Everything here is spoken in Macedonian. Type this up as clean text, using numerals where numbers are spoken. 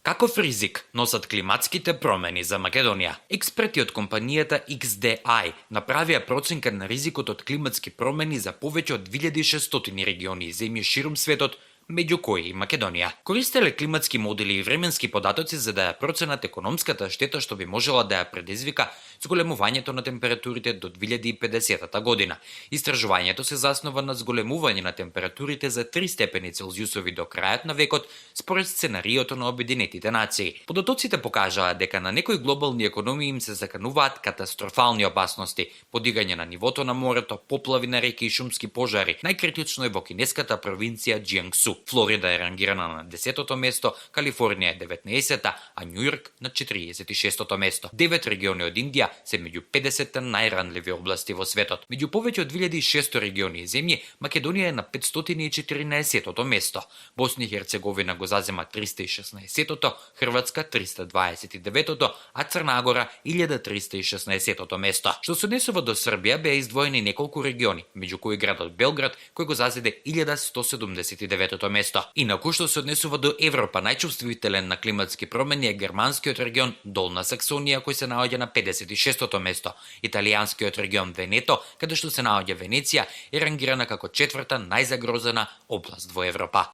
Каков ризик носат климатските промени за Македонија? Експерти од компанијата XDI направија проценка на ризикот од климатски промени за повеќе од 2600 региони и земји ширум светот, меѓу кои и Македонија. Користеле климатски модели и временски податоци за да ја проценат економската штета што би можела да ја предизвика зголемувањето на температурите до 2050 година. Истражувањето се заснова на зголемување на температурите за 3 степени Целзиусови до крајот на векот според сценариото на Обединетите нации. Податоците покажаа дека на некои глобални економии им се закануваат катастрофални опасности, подигање на нивото на морето, поплави на реки и шумски пожари. Најкритично е во кинеската провинција Џиангсу. Флорида е рангирана на 10-то место, Калифорнија е 19-та, а Њујорк на 46-то место. 9 региони од Индија се меѓу 50 најранливи области во светот. Меѓу повеќе од 2600 региони и земји, Македонија е на 514-то место. Босна и Херцеговина го зазема 316-то, Хрватска 329-то, а Црна Гора 1316-то место. Што се однесува до Србија, беа издвоени неколку региони, меѓу кои градот Белград, кој го зазеде 1179-то место. Инаку што се однесува до Европа, најчувствителен на климатски промени е германскиот регион Долна Саксонија, кој се наоѓа на 56-то место. Италијанскиот регион Венето, каде што се наоѓа Венеција, е рангирана како четврта најзагрозена област во Европа.